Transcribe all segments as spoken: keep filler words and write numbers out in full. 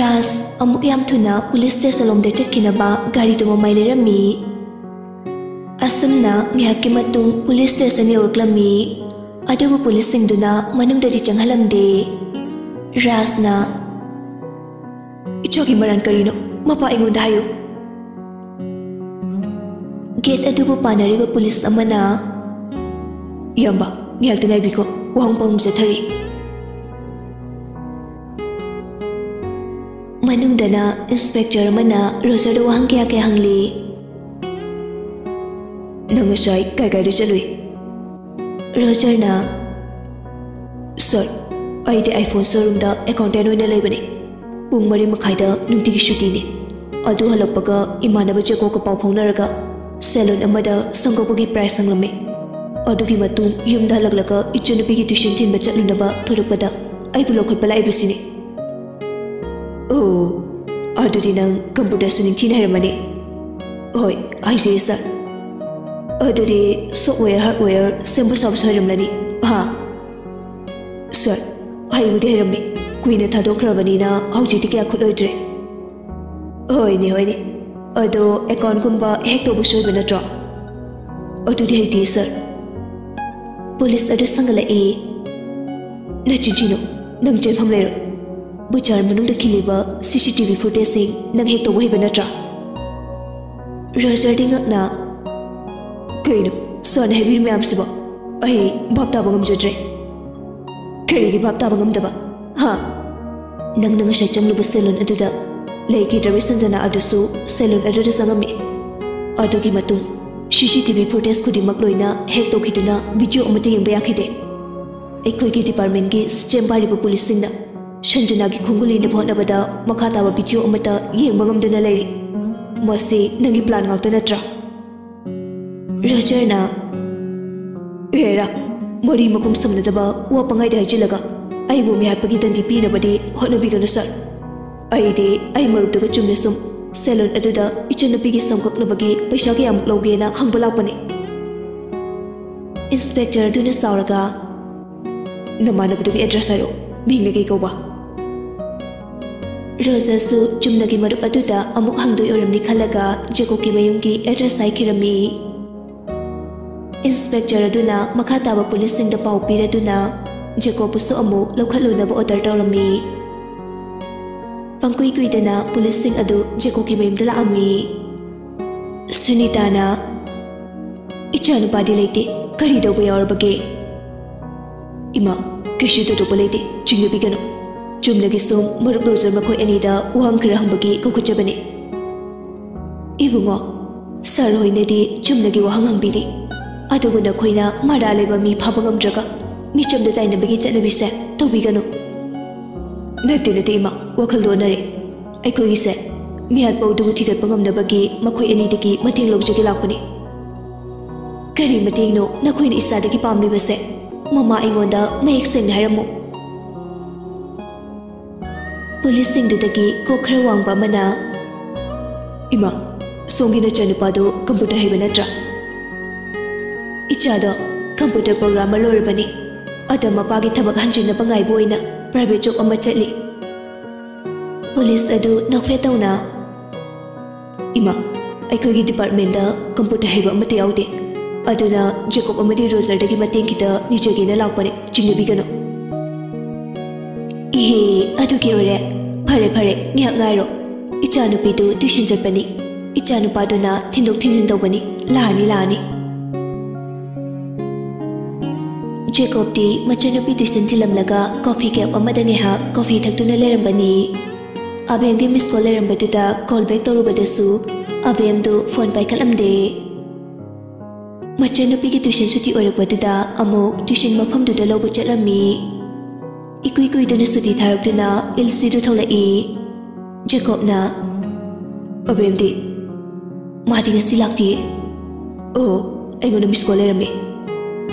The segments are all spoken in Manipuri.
ꯔꯥꯖ ꯑꯃꯨꯛ ꯌꯥꯝ ꯊꯨꯅ ꯄꯨꯂꯤꯁ ꯁ꯭ꯇꯦꯁꯟ ꯂꯣꯝꯗ ꯆꯠꯈꯤꯅꯕ ꯒꯥꯔꯤꯗꯨ ꯃꯃꯥꯏ ꯂꯩꯔꯝꯃꯤ꯫ ꯑꯁꯨꯝꯅ ꯉꯥꯏꯍꯥꯛꯀꯤ ꯃꯇꯨꯡ ꯄꯨꯂꯤꯁ ꯁ꯭ꯇꯦꯁꯟ ꯌꯧꯔꯛꯂꯝꯃꯤ꯫ ꯑꯗꯨꯕꯨ ꯄꯨꯂꯤꯁꯁꯤꯡꯗꯨꯅ ꯃꯅꯨꯡꯗꯗꯤ ꯆꯪꯍꯜꯂꯝꯗꯦ꯫ ꯔꯥꯖꯅ, "ꯏꯆꯥꯒꯤ ꯃꯔꯥꯟ ꯀꯔꯤꯅꯣ? ꯃꯄꯥ ꯑꯩꯉꯣꯟꯗ ꯍꯥꯏꯌꯨ꯫" ꯒꯦꯠ ꯑꯗꯨꯕꯨ ꯄꯥꯟꯅꯔꯤꯕ ꯄꯨꯂꯤꯁ ꯑꯃꯅ, "ꯏꯌꯥꯝꯕ, ꯉꯥꯏꯍꯥꯛꯇ ꯉꯥꯏꯕꯤꯈꯣ, ꯋꯥꯍꯪ ꯄꯥꯎꯍꯪ ꯆꯠꯊꯔꯤ꯫" ꯃꯅꯨꯡꯗꯅ ꯏꯟꯁꯄꯦꯛꯇꯔ ꯑꯃꯅ ꯔꯣꯖꯔꯗ ꯋꯥꯍꯪ ꯀꯌꯥ ꯀꯌꯥ ꯍꯪꯂꯤ꯫ "ꯅꯪ ꯉꯁꯥꯏ ꯀꯥꯏ ꯀꯥꯏꯗ ꯆꯠꯂꯨꯏ?" ꯔꯣꯖꯔꯅ, "ꯁꯥꯔ, ꯑꯩꯗꯤ ꯑꯥꯏꯐꯣꯟ ꯁꯣꯔꯨꯝꯗ ꯑꯦꯀꯥꯎꯟꯇꯦꯟ ꯑꯣꯏꯅ ꯂꯩꯕꯅꯤ꯫ ꯄꯨꯡ ꯃꯔꯤ ꯃꯈꯥꯏꯗ ꯅꯨꯡꯇꯤꯒꯤ ꯁꯨꯇꯤꯅꯤ꯫ ꯑꯗꯨ ꯍꯜꯂꯛꯄꯒ ꯏꯃꯥꯟꯅꯕ ꯖꯦꯀꯣꯕꯀ ꯄꯥꯎ ꯐꯥꯎꯅꯔꯒ ꯁꯦꯂꯨꯟ ꯑꯃꯗ ꯁꯝ ꯀꯛꯄꯒꯤ ꯄ꯭ꯔꯥꯏꯁ ꯍꯪꯂꯝꯃꯤ꯫ ꯑꯗꯨꯒꯤ ꯃꯇꯨꯡ ꯌꯨꯝꯗ ꯍꯜꯂꯛꯂꯒ ꯏꯆꯟꯅꯨꯄꯤꯒꯤ ꯇ꯭ꯌꯨꯁꯟ ꯊꯤꯟꯕ ꯆꯠꯂꯨꯅꯕ ꯊꯣꯔꯛꯄꯗ ꯑꯩꯕꯨ ꯂꯧꯈꯠꯄ ꯂꯥꯛꯏꯕꯁꯤꯅꯤ꯫" "ꯑꯣ, ꯑꯗꯨꯗꯤ ꯅꯪ ꯀꯝꯄ꯭ꯌꯨꯇꯔꯁꯨ ꯅꯤꯡꯊꯤꯅ ꯍꯩꯔꯝꯃꯅꯤ꯫" "ꯍꯣꯏ, ꯍꯩꯖꯩꯌꯦ ꯁꯥꯔ꯫" "ꯑꯗꯨꯗꯤ ꯁꯣꯐꯋꯦꯌꯔ, ꯍꯥꯔꯗꯋꯦꯌꯔ ꯁꯦꯝꯕ ꯁꯥꯕꯁꯨ ꯍꯩꯔꯝꯂꯅꯤ?" "ꯍꯥ?" "ꯁꯥꯔ, ꯍꯩꯕꯨꯗꯤ ꯍꯩꯔꯝꯃꯤ꯫ ꯀꯨꯏꯅ ꯊꯥꯗꯣꯛꯈ꯭ꯔꯕꯅꯤꯅ ꯍꯧꯖꯤꯛꯇꯤ ꯀꯌꯥ ꯈꯨꯠꯂꯣꯏꯗ꯭ꯔꯦ꯫" "ꯍꯣꯏꯅꯦ, ꯍꯣꯏꯅꯦ꯫ ꯑꯗꯣ ꯑꯦꯀꯥꯎꯟꯒꯨꯝꯕ ꯍꯦꯛ ꯇꯧꯕꯁꯨ ꯍꯩꯕ ꯅꯠꯇ꯭ꯔꯣ?" "ꯑꯗꯨꯗꯤ ꯍꯩꯇꯦ ꯁꯥꯔ꯫" ꯄꯨꯂꯤꯁ ꯑꯗꯨ ꯁꯪꯒꯠꯂꯛꯏ꯫ "ꯅꯆꯤꯟ ꯊꯤꯅꯨ, ꯅꯪ ꯆꯦꯟꯐꯝ ꯂꯩꯔꯣꯏ꯫ ꯕꯖꯥꯔ ꯃꯅꯨꯡꯗ ꯈꯤꯜꯂꯤꯕ ꯁꯤ ꯁꯤ ꯇꯤ ꯚꯤ ꯐꯨꯇꯦꯖꯁꯤꯡ ꯅꯪ ꯍꯦꯛ ꯇꯧꯕ ꯍꯩꯕ ꯅꯠꯇ꯭ꯔꯥ?" ꯔꯣꯖꯔꯗꯤ ꯉꯛꯅ, "ꯀꯩꯅꯣ ꯁꯥꯔꯅ ꯍꯥꯏꯕꯤꯔꯤ ꯃꯌꯥꯝꯁꯤꯕꯣ? ꯑꯩ ꯚꯥꯞ ꯇꯥꯕ ꯉꯝꯖꯗ꯭ꯔꯦ꯫" "ꯀꯔꯤꯒꯤ ꯚꯥꯞ ꯇꯥꯕ ꯉꯝꯗꯕ? ꯍꯥ?" "ꯅꯪꯅ ꯉꯁꯥꯏ ꯆꯪꯂꯨꯕ ꯁꯦꯂꯨꯟ ꯑꯗꯨꯗ ꯂꯩꯈꯤꯗ꯭ꯔꯕ ꯁꯟꯖꯅꯥ ꯑꯗꯨꯁꯨ ꯁꯦꯂꯨꯟ ꯑꯗꯨꯗ ꯆꯪꯉꯝꯃꯤ꯫ ꯑꯗꯨꯒꯤ ꯃꯇꯨꯡ ꯁꯤ ꯁꯤ ꯇꯤ ꯚꯤ ꯐꯨꯇꯦꯖ ꯈꯨꯗꯤꯡꯃꯛ ꯂꯣꯏꯅ ꯍꯦꯛ ꯇꯧꯈꯤꯗꯨꯅ ꯚꯤꯗꯤꯑꯣ ꯑꯃꯠꯇ ꯌꯦꯡꯕ ꯌꯥꯈꯤꯗꯦ꯫ ꯑꯩꯈꯣꯏꯒꯤ ꯗꯤꯄꯥꯔꯠꯃꯦꯟꯒꯤ ꯁꯤꯁꯇꯦꯝ ꯄꯥꯏꯔꯤꯕ ꯄꯨꯂꯤꯁꯁꯤꯡꯅ ꯁꯟꯖꯅꯥꯒꯤ ꯈꯣꯡꯒꯨꯜ ꯏꯟꯅꯕ ꯍꯣꯠꯅꯕꯗ ꯃꯈꯥ ꯇꯥꯕ ꯚꯤꯗꯤꯑꯣ ꯑꯃꯠꯇ ꯌꯦꯡꯕ ꯉꯝꯗꯅ ꯂꯩꯔꯤ꯫ ꯃꯁꯤ ꯅꯪꯒꯤ ꯄ꯭ꯂꯥꯟ ꯉꯥꯛꯇ ꯅꯠꯇ꯭ꯔꯥ?" ꯔꯣꯖꯔꯅ, "ꯍꯦꯔꯥ, ꯃꯔꯤ ꯃꯈꯣꯡ ꯁꯝꯅꯗꯕ ꯋꯥ ꯄꯪꯍꯥꯏꯗ ꯍꯥꯏꯖꯤꯜꯂꯒ ꯑꯩꯕꯨ ꯃꯤꯍꯥꯠꯄꯒꯤ ꯗꯟꯗꯤ ꯄꯤꯅꯕꯗꯤ ꯍꯣꯠꯅꯕꯤꯒꯅꯨ ꯁꯥꯔ꯫ ꯑꯩꯗꯤ ꯑꯩ ꯃꯔꯨꯞꯇꯨꯒ ꯆꯨꯝꯅ ꯁꯨꯝ ꯁꯦꯂꯨꯟ ꯑꯗꯨꯗ ꯏꯆꯟꯅꯨꯄꯤꯒꯤ ꯁꯝ ꯀꯛꯅꯕꯒꯤ ꯄꯩꯁꯥ ꯀꯌꯥꯃꯨꯛ ꯂꯧꯒꯦꯅ ꯍꯪꯕ ꯂꯥꯛꯄꯅꯤ꯫" ꯏꯟꯁꯄꯦꯛꯇꯔ ꯑꯗꯨꯅ ꯁꯥꯎꯔꯒ, "ꯅꯃꯥꯟꯅꯕꯗꯨꯒꯤ ꯑꯦꯗ꯭ꯔꯦꯁ ꯍꯥꯏꯔꯛꯑꯣ꯫ ꯃꯤꯡꯅ ꯀꯩ ꯀꯧꯕ?" ꯔꯣꯖꯔꯁꯨ ꯆꯨꯝꯅꯒꯤ ꯃꯔꯨꯞ ꯑꯗꯨꯗ ꯑꯃꯨꯛ ꯍꯪꯗꯣꯏ ꯑꯣꯏꯔꯝꯅꯤ ꯈꯜꯂꯒ ꯖꯦꯀꯣꯕꯀꯤ ꯃꯌꯨꯝꯒꯤ ꯑꯦꯗ꯭ꯔꯦꯁ ꯍꯥꯏꯈꯤꯔꯝꯃꯤ꯫ ꯏꯟꯁꯄꯦꯛꯇꯔ ꯑꯗꯨꯅ ꯃꯈꯥ ꯇꯥꯕ ꯄꯨꯂꯤꯁꯁꯤꯡꯗ ꯄꯥꯎ ꯄꯤꯔꯗꯨꯅ ꯖꯦꯀꯣꯕꯄꯨꯁꯨ ꯑꯃꯨꯛ ꯂꯧꯈꯠꯂꯨꯅꯕ ꯑꯣꯔꯗꯔ ꯇꯧꯔꯝꯃꯤ꯫ ꯄꯪꯀꯨꯏ ꯀꯨꯏꯗꯅ ꯄꯨꯂꯤꯁꯁꯤꯡ ꯑꯗꯨ ꯖꯦꯀꯣꯕꯀꯤ ꯃꯌꯨꯝꯗ ꯂꯥꯛꯑꯝꯃꯤ꯫ ꯁꯨꯅꯤꯇꯥꯅ, "ꯏꯆꯥꯅꯨꯄꯥꯗꯤ ꯂꯩꯇꯦ, ꯀꯔꯤ ꯇꯧꯕ ꯌꯥꯎꯔꯕꯒꯦ?" "ꯏꯃꯥ, ꯀꯩꯁꯨ ꯊꯣꯏꯗꯣꯛꯄ ꯂꯩꯇꯦ, ꯆꯤꯡꯅꯕꯤꯒꯅꯨ꯫ ꯆꯨꯝꯅꯒꯤ ꯁꯨꯝ ꯃꯔꯨꯞ ꯔꯣꯖꯔ ꯃꯈꯣꯏ ꯑꯅꯤꯗ ꯋꯥꯍꯪ ꯈꯔ ꯍꯪꯕꯒꯤ ꯀꯧꯈꯠꯆꯕꯅꯤ꯫" "ꯏꯕꯨꯡꯉꯣ, ꯁꯥꯔ ꯍꯣꯏꯅꯗꯤ ꯆꯨꯝꯅꯒꯤ ꯋꯥꯍꯪ ꯍꯪꯕꯤꯔꯤ, ꯑꯗꯨꯕꯨ ꯅꯈꯣꯏꯅ ꯃꯔꯥꯜ ꯂꯩꯕ ꯃꯤ ꯐꯥꯕ ꯉꯝꯗ꯭ꯔꯒ ꯃꯤꯆꯝꯗ ꯇꯥꯏꯅꯕꯒꯤ ꯆꯠꯅꯕꯤꯁꯦ ꯇꯧꯕꯤꯒꯅꯨ꯫" "ꯅꯠꯇꯦ, ꯅꯠꯇꯦ ꯏꯃꯥ, ꯋꯥꯈꯜꯗꯣ ꯑꯣꯟꯅꯔꯦ꯫ ꯑꯩꯈꯣꯏꯒꯤꯁꯦ ꯃꯤꯍꯥꯠꯄ ꯑꯗꯨꯕꯨ ꯊꯤꯒꯠꯄ ꯉꯝꯅꯕꯒꯤ ꯃꯈꯣꯏ ꯑꯅꯤꯗꯒꯤ ꯃꯇꯦꯡ ꯂꯧꯖꯒꯦ ꯂꯥꯛꯄꯅꯤ꯫" "ꯀꯔꯤ ꯃꯇꯦꯡꯅꯣ ꯅꯈꯣꯏꯅ ꯏꯆꯥꯗꯒꯤ ꯄꯥꯝꯂꯤꯕꯁꯦ? ꯃꯃꯥ ꯑꯩꯉꯣꯟꯗ ꯃꯌꯦꯛ ꯁꯦꯡꯅ ꯍꯥꯏꯔꯝꯃꯨ꯫" ꯄꯨꯂꯤꯁꯁꯤꯡꯗꯨꯗꯒꯤ ꯀꯣꯛ ꯈꯔ ꯋꯥꯡꯕ ꯑꯃꯅ, "ꯏꯃꯥ, ꯁꯣꯝꯒꯤ ꯅꯆꯥꯅꯨꯄꯥꯗꯣ ꯀꯝꯄ꯭ꯌꯨꯇꯔ ꯍꯩꯕ ꯅꯠꯇ꯭ꯔꯥ?" "ꯏꯆꯥꯗꯣ ꯀꯝꯄ꯭ꯌꯨꯇꯔ ꯄ꯭ꯔꯣꯒ꯭ꯔꯥꯃꯔ ꯑꯣꯏꯔꯕꯅꯤ꯫ ꯑꯗ ꯃꯄꯥꯒꯤ ꯊꯕꯛ ꯍꯟꯖꯤꯟꯅꯕ ꯉꯥꯏꯕ ꯑꯣꯏꯅ ꯄ꯭ꯔꯥꯏꯚꯦꯠ ꯖꯣꯕ ꯑꯃ ꯆꯠꯂꯤ꯫" ꯄꯨꯂꯤꯁ ꯑꯗꯨ ꯅꯣꯛꯐꯦꯠ ꯇꯧꯅ, "ꯏꯃꯥ, ꯑꯩꯈꯣꯏꯒꯤ ꯗꯤꯄꯥꯔꯠꯃꯦꯟꯗ ꯀꯝꯄ꯭ꯌꯨꯇꯔ ꯍꯩꯕ ꯑꯃꯠꯇ ꯌꯥꯎꯗꯦ꯫ ꯑꯗꯨꯅ ꯖꯦꯀꯣꯕ ꯑꯃꯗꯤ ꯔꯣꯖꯔꯗꯒꯤ ꯃꯇꯦꯡ ꯈꯤꯇ ꯅꯤꯖꯒꯦꯅ ꯂꯥꯛꯄꯅꯦ, ꯆꯤꯡꯅꯕꯤꯒꯅꯨ꯫" "ꯏꯍꯦ, ꯑꯗꯨꯒꯤ ꯑꯣꯏꯔꯦ꯫ ꯐꯔꯦ, ꯐꯔꯦ, ꯉꯥꯏꯍꯥꯛ ꯉꯥꯏꯔꯣ꯫ ꯏꯆꯥꯅꯨꯄꯤꯗꯨ ꯇ꯭ꯌꯨꯁꯟ ꯆꯠꯄꯅꯤ꯫ ꯏꯆꯥꯅꯨꯄꯥꯗꯨꯅ ꯊꯤꯟꯗꯣꯛ ꯊꯤꯟꯖꯤꯟ ꯇꯧꯕꯅꯤ꯫ ꯂꯥꯛꯑꯅꯤ, ꯂꯥꯛꯑꯅꯤ꯫" ꯖꯦꯀꯣꯕꯇꯤ ꯃꯆꯟꯅꯨꯄꯤ ꯇ꯭ꯌꯨꯁꯟ ꯊꯤꯜꯂꯝꯂꯒ ꯀꯣꯐꯤ ꯀꯦꯞ ꯑꯃꯗ ꯉꯥꯏꯍꯥꯛ ꯀꯣꯐꯤ ꯊꯛꯇꯨꯅ ꯂꯩꯔꯝꯕꯅꯤ꯫ ꯑꯕꯦꯝꯒꯤ ꯃꯤꯁ ꯀꯣꯜ ꯂꯩꯔꯝꯕꯗꯨꯗ ꯀꯣꯜ ꯕꯦꯛ ꯇꯧꯔꯨꯕꯗꯁꯨ ꯑꯕꯦꯝꯗꯨ ꯐꯣꯟ ꯄꯥꯏꯈꯠꯂꯝꯗꯦ꯫ ꯃꯆꯟꯅꯨꯄꯤꯒꯤ ꯇ꯭ꯌꯨꯁꯟ ꯁꯨꯇꯤ ꯑꯣꯏꯔꯛꯄꯗꯨꯗ ꯑꯃꯨꯛ ꯇ꯭ꯌꯨꯁꯟ ꯃꯐꯝꯗꯨꯗ ꯂꯧꯕ ꯆꯠꯂꯝꯃꯤ꯫ ꯏꯀꯨꯏ ꯀꯨꯏꯗꯅ ꯁꯨꯇꯤ ꯊꯥꯔꯛꯇꯨꯅ ꯏꯜꯁꯤꯗꯨ ꯊꯣꯛꯂꯛꯏ꯫ ꯖꯦꯀꯣꯕꯅ, "ꯑꯕꯦꯝꯗꯤ? ꯃꯥꯗꯤ ꯉꯁꯤ ꯂꯥꯛꯇꯤꯌꯦ꯫ ꯑꯣ, ꯑꯩꯉꯣꯟꯗ ꯃꯤꯁ ꯀꯣꯜ ꯂꯩꯔꯝꯃꯤ꯫"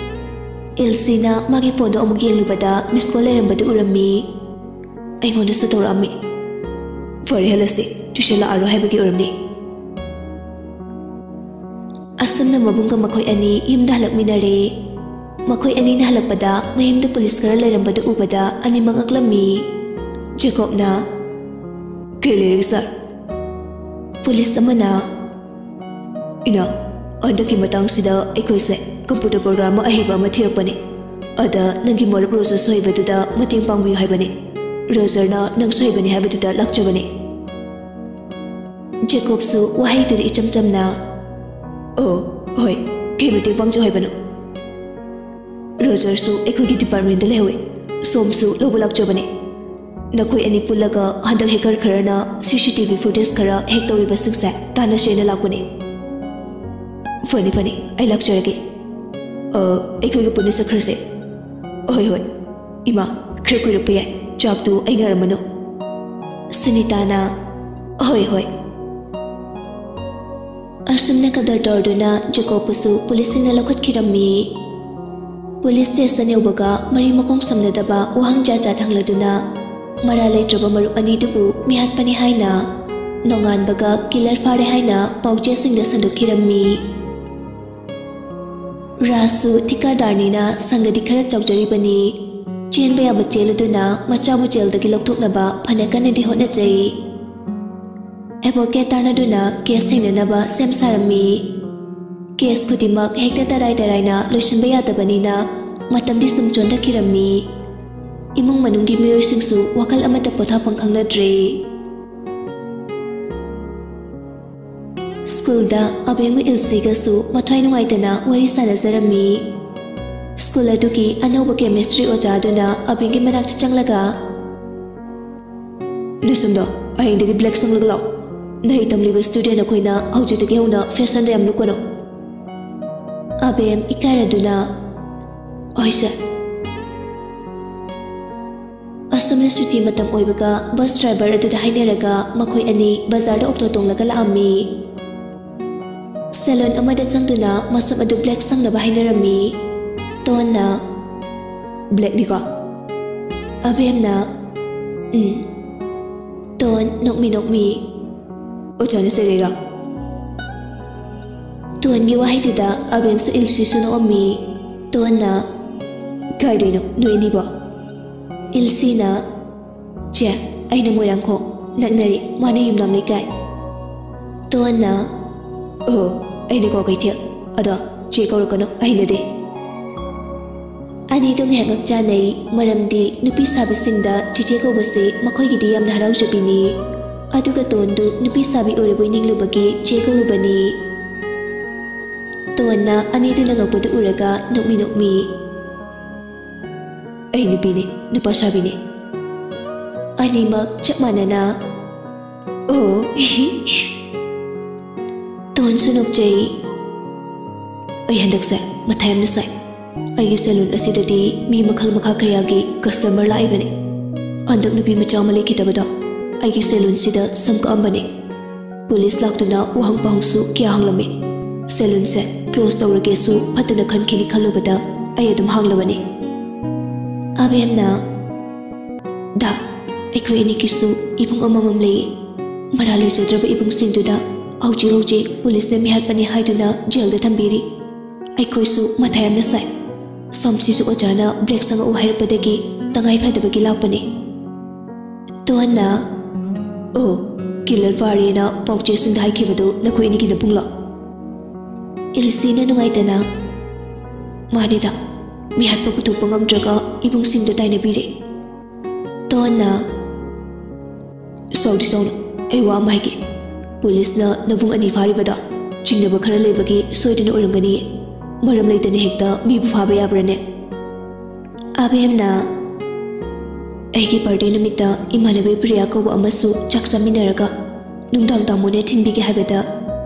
ꯏꯜꯁꯤꯅ ꯃꯥꯒꯤ ꯐꯣꯟꯗꯣ ꯑꯃꯨꯛ ꯌꯦꯡꯂꯨꯕꯗ ꯃꯤꯁ ꯀꯣꯜ ꯂꯩꯔꯝꯕꯗꯨ ꯎꯔꯝꯃꯤ꯫ "ꯑꯩꯉꯣꯟꯗꯁꯨ ꯇꯧꯔꯛꯑꯝꯃꯤ꯫ ꯐꯔꯦ, ꯍꯜꯂꯁꯤ, ꯇ꯭ꯌꯨꯁꯟ ꯂꯥꯛꯑꯔꯣꯏ ꯍꯥꯏꯕꯒꯤ ꯑꯣꯏꯔꯝꯅꯤ꯫" ꯑꯁꯨꯝꯅ ꯃꯕꯨꯡꯒ ꯃꯈꯣꯏ ꯑꯅꯤ ꯌꯨꯝꯗ ꯍꯜꯂꯛꯃꯤꯟꯅꯔꯦ꯫ ꯃꯈꯣꯏ ꯑꯅꯤꯅ ꯍꯜꯂꯛꯄꯗ ꯃꯌꯨꯝꯗ ꯄꯨꯂꯤꯁ ꯈꯔ ꯂꯩꯔꯝꯕꯗꯨ ꯎꯕꯗ ꯑꯅꯤꯃꯛ ꯉꯛꯂꯝꯃꯤ꯫ ꯖꯦꯀꯣꯕꯅ, ꯀꯩ ꯂꯩꯔꯒꯦ ꯁꯥꯔ? ꯄꯨꯂꯤꯁ ꯑꯃꯅ, "ꯏꯅꯥ, ꯍꯟꯗꯛꯀꯤ ꯃꯇꯥꯡꯁꯤꯗ ꯑꯩꯈꯣꯏꯁꯦ ꯀꯝꯄ꯭ꯌꯨꯇꯔ ꯄ꯭ꯔꯣꯒ꯭ꯔꯥꯝ ꯑꯃ ꯑꯍꯩꯕ ꯑꯃ ꯊꯤꯔꯛꯄꯅꯤ꯫ ꯑꯗ ꯅꯪꯒꯤ ꯃꯔꯨꯞ ꯔꯣꯖꯔꯁꯨ ꯍꯩꯕꯗꯨꯗ ꯃꯇꯦꯡ ꯄꯥꯡꯕꯤꯌꯨ ꯍꯥꯏꯕꯅꯤ꯫ ꯔꯣꯖꯔꯅ ꯅꯪꯁꯨ ꯍꯩꯕꯅꯤ ꯍꯥꯏꯕꯗꯨꯗ ꯂꯥꯛꯆꯕꯅꯤ꯫" ꯖꯦꯀꯣꯕꯁꯨ ꯋꯥꯍꯩꯗꯨꯗꯤ ꯏꯆꯝ ꯆꯝꯅ, "ꯑꯣ, ꯍꯣꯏ, ꯀꯩ ꯃꯇꯦꯡ ꯄꯥꯡꯖꯧ ꯍꯥꯏꯕꯅꯣ?" "ꯔꯣꯖꯔꯁꯨ ꯑꯩꯈꯣꯏꯒꯤ ꯗꯤꯄꯥꯔꯠꯃꯦꯟꯗ ꯂꯩꯍꯧꯋꯤ꯫ ꯁꯣꯝꯁꯨ ꯂꯧꯕ ꯂꯥꯛꯆꯕꯅꯤ꯫ ꯅꯈꯣꯏ ꯑꯅꯤ ꯄꯨꯜꯂꯒ ꯍꯟꯗꯛ ꯍꯦꯀꯔ ꯈꯔꯅ ꯁꯤ ꯁꯤ ꯇꯤ ꯚꯤ ꯐꯨꯇꯦꯖ ꯈꯔ ꯍꯦꯛ ꯇꯧꯔꯤꯕꯁꯤꯡꯁꯦ ꯇꯥꯟꯅꯁꯦꯅ ꯂꯥꯛꯄꯅꯤ꯫" "ꯐꯅꯤ, ꯐꯅꯤ, ꯑꯩ ꯂꯥꯛꯆꯔꯒꯦ꯫ ꯑ, ꯑꯩꯈꯣꯏꯒ ꯄꯨꯟꯅ ꯆꯠꯈ꯭ꯔꯁꯦ꯫" "ꯍꯣꯏ, ꯍꯣꯏ꯫ ꯏꯃꯥ, ꯈꯔ ꯀꯨꯏꯔꯛꯄ ꯌꯥꯏ꯫ ꯆꯥꯛꯇꯨ ꯑꯩ ꯉꯥꯏꯔꯝꯃꯅꯨ꯫" ꯁꯨꯅꯤꯇꯥꯅ, "ꯍꯣꯏ, ꯍꯣꯏ꯫" ꯑꯁꯨꯝꯅ ꯀꯗꯔ ꯇꯧꯔꯗꯨꯅ ꯖꯦꯀꯣꯕꯄꯨꯁꯨ ꯄꯨꯂꯤꯁꯁꯤꯡꯅ ꯂꯧꯈꯠꯈꯤꯔꯝꯃꯤ꯫ ꯄꯨꯂꯤꯁ ꯁ꯭ꯇꯦꯁꯟ ꯌꯧꯕꯒ ꯃꯔꯤ ꯃꯈꯣꯡ ꯁꯝꯅꯗꯕ ꯋꯥꯍꯪ ꯖꯥꯠ ꯖꯥꯠ ꯍꯪꯂꯗꯨꯅ ꯃꯔꯥꯜ ꯂꯩꯇ꯭ꯔꯕ ꯃꯔꯨꯞ ꯑꯅꯤꯗꯨꯕꯨ ꯃꯤꯍꯥꯠꯄꯅꯤ ꯍꯥꯏꯅ, ꯅꯣꯡꯉꯥꯟꯕꯒ ꯀꯤꯂꯔ ꯐꯥꯔꯦ ꯍꯥꯏꯅ ꯄꯥꯎꯆꯦꯁꯤꯡꯗ ꯁꯟꯗꯣꯛꯈꯤꯔꯝꯃꯤ꯫ ꯔꯥꯖꯁꯨ ꯊꯤꯀꯥꯗꯥꯔꯅꯤꯅ ꯁꯪꯒꯗꯤ ꯈꯔ ꯆꯥꯎꯖꯔꯤꯕꯅꯤ꯫ ꯆꯦꯟꯕ ꯌꯥꯕ ꯆꯦꯜꯂꯗꯨꯅ ꯃꯆꯥꯕꯨ ꯖꯦꯜꯗꯒꯤ ꯂꯧꯊꯣꯛꯅꯕ ꯐꯅ ꯀꯟꯅꯗꯤ ꯍꯣꯠꯅꯖꯩ꯫ ꯑꯦꯗꯚꯣꯀꯦꯠ ꯇꯥꯟꯅꯗꯨꯅ ꯀꯦꯁ ꯊꯦꯡꯅꯅꯕ ꯁꯦꯝ ꯁꯥꯔꯝꯃꯤ꯫ ꯀꯦꯁ ꯈꯨꯗꯤꯡꯃꯛ ꯍꯦꯛꯇ ꯇꯔꯥꯏ ꯇꯔꯥꯏꯅ ꯂꯣꯏꯁꯤꯟꯕ ꯌꯥꯗꯕꯅꯤꯅ ꯃꯇꯝꯗꯤ ꯁꯨꯝ ꯆꯣꯟꯊꯈꯤꯔꯝꯃꯤ꯫ ꯏꯃꯨꯡ ꯃꯅꯨꯡꯒꯤ ꯃꯤꯑꯣꯏꯁꯤꯡꯁꯨ ꯋꯥꯈꯜ ꯑꯃꯠꯇ ꯄꯣꯊꯥꯐꯝ ꯈꯪꯅꯗ꯭ꯔꯦ꯫ ꯁ꯭ꯀꯨꯜꯗ ꯑꯕꯦꯝꯒ ꯏꯜꯁꯤꯒꯁꯨ ꯃꯊ꯭ꯋꯥꯏ ꯅꯨꯡꯉꯥꯏꯇꯅ ꯋꯥꯔꯤ ꯁꯥꯟꯅꯖꯔꯝꯃꯤ꯫ ꯁ꯭ꯀꯨꯜ ꯑꯗꯨꯒꯤ ꯑꯅꯧꯕ ꯀꯦꯃꯤꯁꯇ꯭ꯔꯤ ꯑꯣꯖꯥ ꯑꯗꯨꯅ ꯑꯕꯦꯝꯒꯤ ꯃꯅꯥꯛꯇ ꯆꯪꯂꯒ, "ꯅꯁꯝꯗꯣ ꯑꯍꯤꯡꯗꯒꯤ ꯕ꯭ꯂꯦꯛ ꯁꯪꯂꯒ ꯂꯥꯛꯑꯣ꯫ ꯅꯍꯩ ꯇꯝꯂꯤꯕ ꯁ꯭ꯇꯨꯗꯦꯟ ꯑꯩꯈꯣꯏꯅ ꯍꯧꯖꯤꯛꯇꯒꯤ ꯍꯧꯅ ꯐꯦꯁꯟꯗ ꯌꯥꯝ ꯂꯨꯞꯀꯅꯨ꯫" ꯑꯕꯦꯝ ꯏꯀꯥꯏꯔꯗꯨꯅ, "ꯍꯣꯏ ꯁꯥꯔ꯫" ꯑꯁꯨꯝꯅ ꯁꯨꯇꯤ ꯃꯇꯝ ꯑꯣꯏꯕꯒ ꯕꯁ ꯗ꯭ꯔꯥꯏꯚꯔ ꯑꯗꯨꯗ ꯍꯥꯏꯅꯔꯒ ꯃꯈꯣꯏ ꯑꯅꯤ ꯕꯖꯥꯔꯗ ꯑꯣꯛꯇꯣ ꯇꯣꯡꯂꯒ ꯂꯥꯛꯑꯝꯃꯤ꯫ ꯁꯦꯂꯣꯟ ꯑꯃꯗ ꯆꯪꯗꯨꯅ ꯃꯁꯝ ꯑꯗꯨ ꯕ꯭ꯂꯦꯛ ꯁꯪꯅꯕ ꯍꯥꯏꯅꯔꯝꯃꯤ꯫ ꯇꯣꯟꯅ, "ꯕ꯭ꯂꯦꯛꯅꯤꯀꯣ?" ꯑꯕꯦꯝꯅ, "ꯎꯝ꯫" ꯇꯣꯟ ꯅꯣꯛꯃꯤ ꯅꯣꯛꯃꯤ, "ꯑꯣꯖꯥꯅ ꯆꯩꯔꯛꯏꯔꯣ?" ꯇꯣꯟꯒꯤ ꯋꯥꯍꯩꯗꯨꯗ ꯑꯕꯦꯝꯁꯨ ꯏꯜꯁꯤꯁꯨ ꯅꯣꯛꯑꯝꯃꯤ꯫ ꯇꯣꯟꯅ, "ꯀꯥꯏꯗꯩꯅꯣ ꯅꯣꯏ ꯑꯅꯤꯕꯣ?" ꯏꯜꯁꯤꯅ, "ꯆꯦ, ꯑꯩꯅ ꯃꯣꯏꯔꯥꯡꯈꯣꯡ꯫" ꯅꯛꯅꯔꯦ, ꯃꯥꯅ ꯌꯨꯝꯅꯥꯝ ꯂꯩꯀꯥꯏ꯫ ꯇꯣꯟꯅ, "ꯑꯣ, ꯑꯩꯅ ꯀ꯭ꯋꯥꯀꯩꯊꯦꯜ꯫ ꯑꯗꯣ ꯆꯦ ꯀꯧꯔꯛꯀꯅꯨ, ꯑꯩ ꯍꯩꯅꯗꯦ꯫" ꯑꯅꯤꯗꯣ ꯉꯥꯏꯍꯥꯛ ꯉꯥꯛ ꯆꯥꯟꯅꯩ, ꯃꯔꯝꯗꯤ ꯅꯨꯄꯤ ꯁꯥꯕꯤꯁꯤꯡꯗ ꯆꯤꯆꯦ ꯀꯧꯕꯁꯦ ꯃꯈꯣꯏꯒꯤꯗꯤ ꯌꯥꯝꯅ ꯍꯔꯥꯎꯖꯕꯤꯅꯤ꯫ ꯑꯗꯨꯒ ꯇꯣꯟꯗꯨ ꯅꯨꯄꯤ ꯁꯥꯕꯤ ꯑꯣꯏꯔꯕꯣꯏ ꯅꯤꯡꯂꯨꯕꯒꯤ ꯆꯦ ꯀꯧꯔꯨꯕꯅꯤ꯫ ꯇꯣꯟꯅ ꯑꯅꯤꯗꯨꯅ ꯉꯛꯄꯗꯨ ꯎꯔꯒ ꯅꯣꯛꯃꯤ ꯅꯣꯛꯃꯤ, "ꯑꯩ ꯅꯨꯄꯤꯅꯤ, ꯅꯨꯄꯥ ꯁꯥꯕꯤꯅꯤ꯫" ꯑꯅꯤꯃꯛ ꯆꯞ ꯃꯥꯟꯅꯅ, "ꯑꯣ꯫" ꯇꯣꯟꯁꯨ ꯅꯣꯛꯆꯩ꯫ "ꯑꯩ ꯍꯟꯗꯛꯁꯦ ꯃꯊꯥ ꯌꯥꯝꯅ ꯁꯥꯏ꯫ ꯑꯩꯒꯤ ꯁꯦꯂꯨꯟ ꯑꯁꯤꯗꯗꯤ ꯃꯤ ꯃꯈꯜ ꯃꯈꯥ ꯀꯌꯥꯒꯤ ꯀꯁꯇꯃꯔ ꯂꯥꯛꯏꯕꯅꯤ꯫ ꯍꯟꯗꯛ ꯅꯨꯄꯤ ꯃꯆꯥ ꯑꯃ ꯂꯩꯈꯤꯗꯕꯗꯣ ꯑꯩꯒꯤ ꯁꯦꯂꯨꯟꯁꯤꯗ ꯁꯝ ꯀꯛꯑꯝꯕꯅꯤ꯫ ꯄꯨꯂꯤꯁ ꯂꯥꯛꯇꯨꯅ ꯋꯥꯍꯪ ꯄꯥꯎꯍꯪꯁꯨ ꯀꯌꯥ ꯍꯪꯂꯝꯃꯤ꯫ ꯁꯦꯂꯨꯟꯁꯦ ꯀ꯭ꯂꯣꯖ ꯇꯧꯔꯒꯦꯁꯨ ꯐꯠꯇꯅ ꯈꯟꯈꯤꯅꯤ ꯈꯜꯂꯨꯕꯗ ꯑꯩ ꯑꯗꯨꯝ ꯍꯥꯡꯂꯕꯅꯤ꯫" ꯑꯕꯦꯝꯅ, "ꯗꯥ, ꯑꯩꯈꯣꯏ ꯑꯅꯤꯒꯤꯁꯨ ꯏꯕꯨꯡ ꯑꯃꯃꯝ ꯂꯩꯌꯦ꯫ ꯃꯔꯥꯜ ꯂꯩꯖꯗ꯭ꯔꯕ ꯏꯕꯨꯡꯁꯤꯡꯗꯨꯗ ꯍꯧꯖꯤꯛ ꯍꯧꯖꯤꯛ ꯄꯨꯂꯤꯁꯅ ꯃꯤꯍꯥꯠꯄꯅꯤ ꯍꯥꯏꯗꯨꯅ ꯖꯦꯜꯗ ꯊꯝꯕꯤꯔꯤ꯫ ꯑꯩꯈꯣꯏꯁꯨ ꯃꯊꯥ ꯌꯥꯝꯅ ꯁꯥꯏ꯫ ꯁꯣꯝꯁꯤꯁꯨ ꯑꯣꯖꯥꯅ ꯕ꯭ꯂꯦꯛ ꯁꯪꯉꯛꯎ ꯍꯥꯏꯔꯛꯄꯗꯒꯤ ꯇꯉꯥꯏ ꯐꯗꯕꯒꯤ ꯂꯥꯛꯄꯅꯤ꯫" ꯇꯣꯟꯅ, "ꯑꯣ, ꯀꯤꯂꯔ ꯐꯥꯔꯦꯅ ꯄꯥꯎꯆꯦꯁꯤꯡꯗ ꯍꯥꯏꯈꯤꯕꯗꯨ ꯅꯈꯣꯏ ꯑꯅꯤꯒꯤ ꯅꯕꯨꯡꯂꯣ?" ꯏꯜꯁꯤꯅ ꯅꯨꯡꯉꯥꯏꯇꯅ, "ꯃꯥꯅꯤꯗ, ꯃꯤꯍꯥꯠꯄ ꯄꯨꯊꯣꯛꯄ ꯉꯝꯗ꯭ꯔꯒ ꯏꯕꯨꯡꯁꯤꯡꯗ ꯇꯥꯏꯅꯕꯤꯔꯦ꯫" ꯇꯣꯟꯅ, "ꯁꯥꯎꯗꯤ ꯁꯥꯎꯅꯨ, ꯑꯩ ꯋꯥ ꯑꯃ ꯍꯥꯏꯒꯦ꯫ ꯄꯨꯂꯤꯁꯅ ꯅꯕꯨꯡ ꯑꯅꯤ ꯐꯥꯔꯤꯕꯗꯣ ꯆꯤꯡꯅꯕ ꯈꯔ ꯂꯩꯕꯒꯤ ꯁꯣꯏꯗꯅ ꯑꯣꯏꯔꯝꯒꯅꯤꯌꯦ꯫ ꯃꯔꯝ ꯂꯩꯇꯅ ꯍꯦꯛꯇ ꯃꯤꯕꯨ ꯐꯥꯕ ꯌꯥꯕ꯭ꯔꯅꯦ?" ꯑꯕꯦꯝꯅ, "ꯑꯩꯒꯤ ꯕꯥꯔꯗꯦ ꯅꯨꯃꯤꯠꯇ ꯏꯃꯥꯟꯅꯕꯤ ꯄ꯭ꯔꯤꯌꯥ ꯀꯧꯕ ꯑꯃꯁꯨ ꯆꯥꯛ ꯆꯥꯃꯤꯟꯅꯔꯒ ꯅꯨꯡꯗꯥꯡ ꯇꯥꯃꯣꯅ ꯊꯤꯟꯕꯤꯒꯦ ꯍꯥꯏꯕꯗ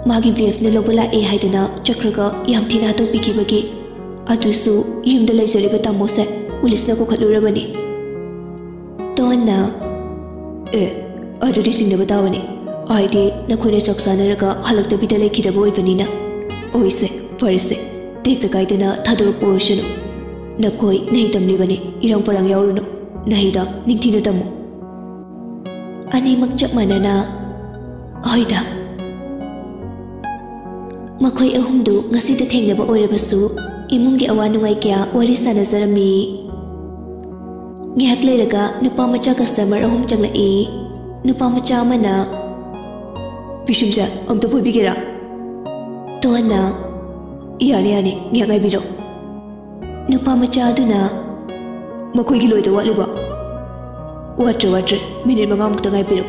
ꯃꯥꯒꯤ ꯕꯤ ꯑꯦꯐꯅ ꯂꯧꯕ ꯂꯥꯛꯑꯦ ꯍꯥꯏꯗꯅ ꯆꯠꯈ꯭ꯔꯒ ꯌꯥꯝ ꯊꯤꯅ ꯍꯥꯠꯇꯣꯛꯄꯤꯈꯤꯕꯒꯤ, ꯑꯗꯨꯁꯨ ꯌꯨꯝꯗ ꯂꯩꯖꯔꯤꯕ ꯇꯥꯃꯣꯁꯦ ꯄꯨꯂꯤꯁꯅ ꯀꯧꯈꯠꯂꯨꯔꯕꯅꯤ꯫" ꯇꯣꯟꯅ, "ꯑꯦ, ꯑꯗꯨꯗꯤ ꯆꯤꯡꯅꯕ ꯇꯥꯕꯅꯤ꯫ ꯍꯥꯏꯗꯤ ꯅꯈꯣꯏꯅ ꯆꯥꯛ ꯆꯥꯅꯔꯒ ꯍꯜꯂꯛꯇꯕꯤꯗ ꯂꯩꯈꯤꯗꯕ ꯑꯣꯏꯕꯅꯤꯅ꯫ ꯑꯣꯏꯁꯦ, ꯐꯔꯦꯁꯦ, ꯇꯦꯛꯇ ꯀꯥꯏꯗꯅ ꯊꯥꯗꯣꯔꯛꯄ ꯑꯣꯏꯔꯁꯅꯨ꯫ ꯅꯈꯣꯏ ꯅꯍꯩ ꯇꯝꯂꯤꯕꯅꯤ, ꯏꯔꯥꯡ ꯄꯔꯥꯡ ꯌꯥꯎꯔꯨꯅꯨ꯫ ꯅꯍꯩꯗ ꯅꯤꯡꯊꯤꯅ ꯇꯝꯃꯨ꯫" ꯑꯅꯤꯃꯛ ꯆꯞ ꯃꯥꯟꯅꯅ, "ꯍꯣꯏꯗ꯫" ꯃꯈꯣꯏ ꯑꯍꯨꯝꯗꯨ ꯉꯁꯤꯗ ꯊꯦꯡꯅꯕ ꯑꯣꯏꯔꯕꯁꯨ ꯏꯃꯨꯡꯒꯤ ꯑꯋꯥ ꯅꯨꯡꯉꯥꯏ ꯀꯌꯥ ꯋꯥꯔꯤ ꯁꯥꯟꯅꯖꯔꯝꯃꯤ꯫ ꯉꯥꯏꯍꯥꯛ ꯂꯩꯔꯒ ꯅꯨꯄꯥ ꯃꯆꯥ ꯀꯁꯇꯃꯔ ꯑꯍꯨꯝ ꯆꯪꯂꯛꯏ꯫ ꯅꯨꯄꯥ ꯃꯆꯥ ꯑꯃꯅ, "ꯄꯤꯁꯨꯝꯁꯦ ꯑꯝꯇ ꯐꯣꯏꯕꯤꯒꯦꯔꯥ?" ꯇꯣꯟꯅ, "ꯌꯥꯅꯤ, ꯌꯥꯅꯤ, ꯉꯥꯏꯍꯥꯛ ꯉꯥꯏꯕꯤꯔꯣ꯫" ꯅꯨꯄꯥ ꯃꯆꯥ ꯑꯗꯨꯅ, "ꯃꯈꯣꯏꯒꯤ ꯂꯣꯏꯗ ꯋꯥꯠꯂꯤꯕꯣ?" "ꯋꯥꯠꯇ꯭ꯔꯦ, ꯋꯥꯠꯇ꯭ꯔꯦ, ꯃꯤꯅꯤꯠ ꯃꯉꯥꯃꯨꯛꯇ ꯉꯥꯏꯕꯤꯔꯣ꯫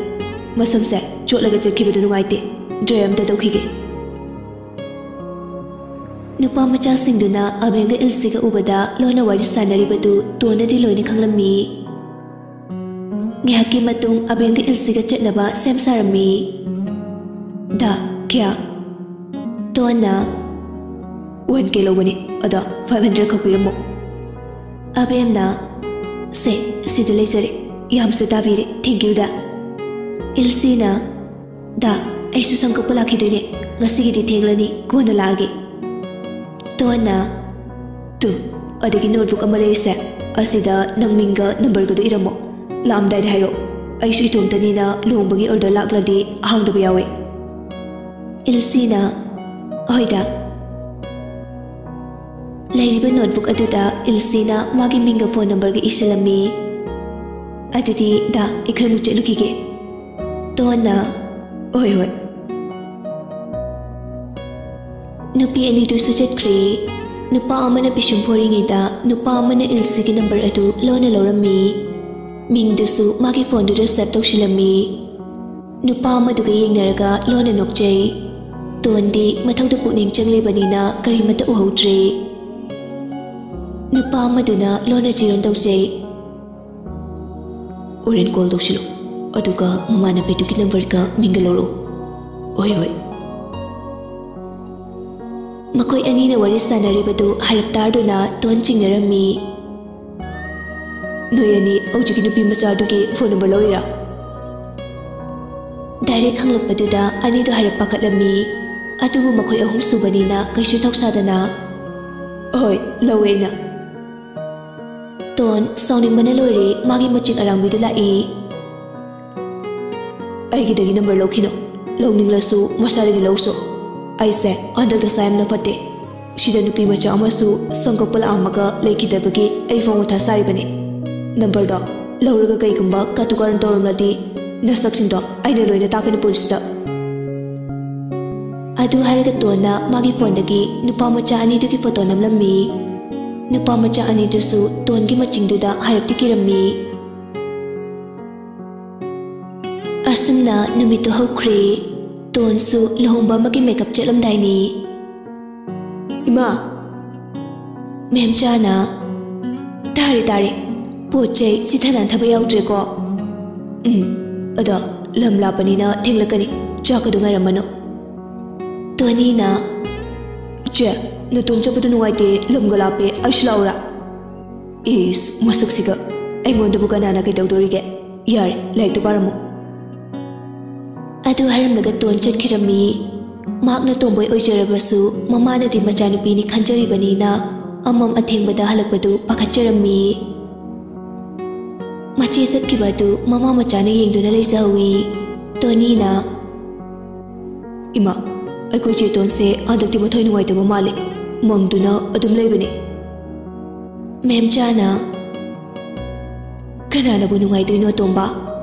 ꯃꯁꯝꯁꯦ ꯆꯣꯠꯂꯒ ꯆꯠꯈꯤꯕꯗꯨ ꯅꯨꯡꯉꯥꯏꯇꯦ, ꯗ꯭ꯔꯥꯏ ꯑꯝꯇ ꯇꯧꯈꯤꯒꯦ꯫" ꯅꯨꯄꯥ ꯃꯆꯥꯁꯤꯡꯗꯨꯅ ꯑꯕꯦꯝꯒ ꯏꯜꯁꯤꯒ ꯎꯕꯗ ꯂꯣꯟꯅ ꯋꯥꯔꯤ ꯁꯥꯟꯅꯔꯤꯕꯗꯨ ꯇꯣꯟꯗꯗꯤ ꯂꯣꯏꯅ ꯈꯪꯂꯝꯃꯤ꯫ ꯉꯥꯏꯍꯥꯛꯀꯤ ꯃꯇꯨꯡ ꯑꯕꯦꯝꯒ ꯏꯜꯁꯤꯒ ꯆꯠꯅꯕ ꯁꯦꯝ ꯁꯥꯔꯝꯃꯤ꯫ "ꯗꯥ, ꯀꯌꯥ?" ꯇꯣꯟꯅ, "ꯋꯥꯟ ꯀꯦ ꯂꯧꯕꯅꯤ, ꯑꯗꯣ ꯐꯥꯏꯚ ꯍꯟꯗ꯭ꯔꯦꯗ ꯈꯛ ꯄꯤꯔꯝꯃꯣ꯫" ꯑꯕꯦꯝꯅ, "ꯁꯦ, ꯁꯤꯗ ꯂꯩꯖꯔꯦ, ꯌꯥꯝꯁꯨ ꯇꯥꯕꯤꯔꯦ, ꯊꯦꯡꯀ꯭ꯌꯨ ꯗꯥ꯫" ꯏꯜꯁꯤꯅ, "ꯗꯥ, ꯑꯩꯁꯨ ꯁꯝ ꯀꯛꯄ ꯂꯥꯛꯈꯤꯗꯣꯏꯅꯦ, ꯉꯁꯤꯒꯤꯗꯤ ꯊꯦꯡꯂꯅꯤ, ꯀꯣꯟꯅ ꯂꯥꯛꯑꯒꯦ꯫" ꯇꯣꯟꯅ, "ꯇꯨ, ꯑꯗꯒꯤ ꯅꯣꯠꯕꯨꯛ ꯑꯃ ꯂꯩꯔꯤꯁꯦ, ꯑꯁꯤꯗ ꯅꯪ ꯃꯤꯡꯒ ꯅꯝꯕꯔꯒꯗꯣ ꯏꯔꯝꯃꯣ꯫ ꯂꯥꯛꯑꯝꯗꯥꯏꯗ ꯍꯥꯏꯔꯛꯑꯣ, ꯑꯩꯁꯨ ꯏꯇꯣꯝꯇꯅꯤꯅ ꯂꯨꯍꯣꯡꯕꯒꯤ ꯑꯣꯔꯗꯔ ꯂꯥꯛꯂꯗꯤ ꯍꯥꯡꯗꯕ ꯌꯥꯎꯋꯦ꯫" ꯏꯜꯁꯤꯅ, "ꯍꯣꯏ ꯗꯥ꯫" ꯂꯩꯔꯤꯕ ꯅꯣꯠꯕꯨꯛ ꯑꯗꯨꯗ ꯏꯜꯁꯤꯅ ꯃꯥꯒꯤ ꯃꯤꯡꯒ ꯐꯣꯟ ꯅꯝꯕꯔꯒ ꯏꯁꯤꯜꯂꯝꯃꯤ꯫ "ꯑꯗꯨꯗꯤ ꯗꯥ, ꯑꯩꯈꯣꯏ ꯑꯃꯨꯛ ꯆꯠꯂꯨꯈꯤꯒꯦ꯫" ꯇꯣꯟꯅ, "ꯍꯣꯏ, ꯍꯣꯏ꯫" ꯅꯨꯄꯤ ꯑꯅꯤꯗꯨꯁꯨ ꯆꯠꯈ꯭ꯔꯦ꯫ ꯅꯨꯄꯥ ꯑꯃꯅ ꯄꯤꯁꯨꯝ ꯐꯣꯏꯔꯤꯉꯩꯗ ꯅꯨꯄꯥ ꯑꯃꯅ ꯏꯜꯁꯤꯒꯤ ꯅꯝꯕꯔ ꯑꯗꯨ ꯂꯣꯟꯅ ꯂꯧꯔꯝꯃꯤ꯫ ꯃꯤꯡꯗꯨꯁꯨ ꯃꯥꯒꯤ ꯐꯣꯟꯗꯨꯗ ꯁꯦꯚ ꯇꯧꯁꯤꯜꯂꯝꯃꯤ꯫ ꯅꯨꯄꯥ ꯑꯃꯗꯨꯒ ꯌꯦꯡꯅꯔꯒ ꯂꯣꯟꯅ ꯅꯣꯛꯆꯩ꯫ ꯇꯣꯟꯗꯤ ꯃꯊꯛꯇ ꯄꯨꯛꯅꯤꯡ ꯆꯪꯂꯤꯕꯅꯤꯅ ꯀꯔꯤꯃꯠꯇ ꯎꯍꯧꯗ꯭ꯔꯦ꯫ ꯅꯨꯄꯥ ꯑꯃꯗꯨꯅ ꯂꯣꯟꯅ ꯆꯤꯔꯣꯟ ꯇꯧꯖꯩ꯫ "ꯍꯣꯔꯦꯟ ꯀꯣꯜ ꯇꯧꯁꯤꯜꯂꯨ, ꯑꯗꯨꯒ ꯃꯃꯥꯟꯅꯕꯤꯗꯨꯒꯤ ꯅꯝꯕꯔꯒ ꯃꯤꯡꯒ ꯂꯧꯔꯛꯎ꯫" "ꯍꯣꯏ, ꯍꯣꯏ꯫" ꯃꯈꯣꯏ ꯑꯅꯤꯅ ꯋꯥꯔꯤ ꯁꯥꯟꯅꯔꯤꯕꯗꯨ ꯍꯥꯏꯔꯞ ꯇꯥꯗꯨꯅ ꯇꯣꯟ ꯆꯤꯡꯅꯔꯝꯃꯤ꯫ "ꯅꯣꯏ ꯑꯅꯤ ꯍꯧꯖꯤꯛꯀꯤ ꯅꯨꯄꯤ ꯃꯆꯥꯗꯨꯒꯤ ꯐꯣꯟ ꯅꯝꯕꯔ ꯂꯧꯔꯤꯔꯥ?" ꯗꯥꯏꯔꯦꯛ ꯍꯪꯂꯛꯄꯗꯨꯗ ꯑꯅꯤꯗꯣ ꯍꯥꯏꯔꯞ ꯄꯥꯈꯠꯂꯝꯃꯤ꯫ ꯑꯗꯨꯕꯨ ꯃꯈꯣꯏ ꯑꯍꯨꯝ ꯁꯨꯕꯅꯤꯅ ꯀꯩꯁꯨ ꯊꯧꯁꯥꯗꯅ, "ꯍꯣꯏ, ꯂꯧꯋꯦ ꯑꯩꯅ꯫" ꯇꯣꯟ ꯁꯥꯎꯅꯤꯡꯕꯅ ꯂꯣꯏꯔꯦ, ꯃꯥꯒꯤ ꯃꯆꯤꯡ ꯑꯔꯥꯡꯕꯤꯗꯨ ꯂꯥꯛꯏ꯫ "ꯑꯩꯒꯤꯗꯒꯤ ꯅꯝꯕꯔ ꯂꯧꯈꯤꯅꯨ, ꯂꯧꯅꯤꯡꯂꯁꯨ ꯃꯁꯥꯗꯒꯤ ꯂꯧꯁꯨ꯫ ꯑꯩꯁꯦ ꯍꯟꯗꯛ ꯗꯁꯥ ꯌꯥꯝꯅ ꯐꯠꯇꯦ꯫ ꯁꯤꯗ ꯅꯨꯄꯤ ꯃꯆꯥ ꯑꯃꯁꯨ ꯁꯝ ꯀꯛꯄ ꯂꯥꯛꯑꯝꯃꯒ ꯂꯩꯈꯤꯗꯕꯒꯤ ꯑꯩ ꯐꯥꯎ ꯃꯊꯥ ꯁꯥꯔꯤꯕꯅꯤ꯫ ꯅꯝꯕꯔꯗꯣ ꯂꯧꯔꯒ ꯀꯩꯒꯨꯝꯕ ꯀꯥꯇꯨ ꯀꯥꯔꯟ ꯇꯧꯔꯝꯂꯗꯤ ꯅꯁꯛꯁꯤꯡꯗꯣ ꯑꯩꯅ ꯂꯣꯏꯅ ꯇꯥꯛꯀꯅꯤ ꯄꯨꯂꯤꯁꯇ꯫ ꯑꯗꯨ ꯍꯥꯏꯔꯒ ꯇꯣꯟꯅ ꯃꯥꯒꯤ ꯐꯣꯟꯗꯒꯤ ꯅꯨꯄꯥ ꯃꯆꯥ ꯑꯅꯤꯗꯨꯒꯤ ꯐꯣꯇꯣ ꯅꯝꯂꯝꯃꯤ꯫ ꯅꯨꯄꯥ ꯃꯆꯥ ꯑꯅꯤꯗꯨꯁꯨ ꯇꯣꯟꯒꯤ ꯃꯆꯤꯡꯗꯨꯗ ꯍꯥꯏꯔꯞꯇꯤ ꯀꯤꯔꯝꯃꯤ꯫ ꯑꯁꯨꯝꯅ ꯅꯨꯃꯤꯠꯇꯨ ꯍꯧꯈ꯭ꯔꯦ꯫ ꯇꯣꯟꯁꯨ ꯂꯨꯍꯣꯡꯕ ꯑꯃꯒꯤ ꯃꯦꯀꯞ ꯆꯠꯂꯝꯗꯥꯏꯅꯤ꯫ ꯏꯃꯥ! ꯃꯦꯝꯆꯥꯅ, "ꯇꯥꯔꯦ, ꯇꯥꯔꯦ꯫ ꯄꯣꯠ ꯆꯩ ꯆꯤꯊ ꯅꯥꯟꯊꯕ ꯌꯥꯎꯗ꯭ꯔꯦꯀꯣ?" "ꯎꯝ, ꯑꯗꯣ ꯂꯝ ꯂꯥꯞꯄꯅꯤꯅ ꯊꯦꯡꯂꯛꯀꯅꯤ꯫ ꯆꯥꯛꯀꯗꯨ ꯉꯥꯏꯔꯝꯃꯅꯨ꯫" ꯇꯣꯅꯤꯅ, "ꯏꯆꯦ, ꯅꯇꯣꯝ ꯆꯠꯄꯗꯨ ꯅꯨꯡꯉꯥꯏꯇꯦ, ꯂꯝꯒ ꯂꯥꯞꯄꯦ, ꯑꯩꯁꯨ ꯂꯥꯛꯎꯔꯥ?" ꯏꯁ, ꯃꯁꯛꯁꯤꯒ꯫ ꯑꯩꯉꯣꯟꯗꯕꯨ ꯀꯅꯥꯅ ꯀꯩꯗꯧꯗꯣꯔꯤꯒꯦ? ꯌꯥꯔꯦ, ꯂꯥꯏꯔꯤꯛꯇꯨ ꯄꯥꯔꯝꯃꯣ꯫ ꯑꯗꯨ ꯍꯥꯏꯔꯝꯂꯒ ꯇꯣꯟ ꯆꯠꯈꯤꯔꯝꯃꯤ꯫ ꯃꯍꯥꯛꯅ ꯇꯣꯝꯕꯣꯏ ꯑꯣꯏꯖꯔꯕꯁꯨ ꯃꯃꯥꯅꯗꯤ ꯃꯆꯥꯅꯨꯄꯤꯅꯤ ꯈꯟꯖꯔꯤꯕꯅꯤꯅ ꯑꯃꯝ ꯑꯊꯦꯡꯕꯗ ꯍꯜꯂꯛꯄꯗꯨ ꯄꯥꯈꯠꯆꯔꯝꯃꯤ꯫ ꯃꯆꯦ ꯆꯠꯈꯤꯕ ꯑꯗꯨ ꯃꯃꯥ ꯃꯆꯥꯅ ꯌꯦꯡꯗꯨꯅ ꯂꯩꯖꯍꯧꯏ꯫ ꯇꯣꯅꯤꯅ, "ꯏꯃꯥ, ꯑꯩꯈꯣꯏ ꯆꯦ ꯇꯣꯟꯁꯦ ꯍꯟꯗꯛꯇꯤ ꯃꯊꯣꯏ ꯅꯨꯡꯉꯥꯏꯇꯕ ꯃꯥꯜꯂꯦ꯫ ꯃꯪꯗꯨꯅ ꯑꯗꯨꯝ ꯂꯩꯕꯅꯦ꯫" ꯃꯦꯝꯆꯥꯅ, "ꯀꯅꯥꯅꯕꯨ ꯅꯨꯡꯉꯥꯏꯗꯣꯏꯅꯣ ꯇꯣꯝꯕ?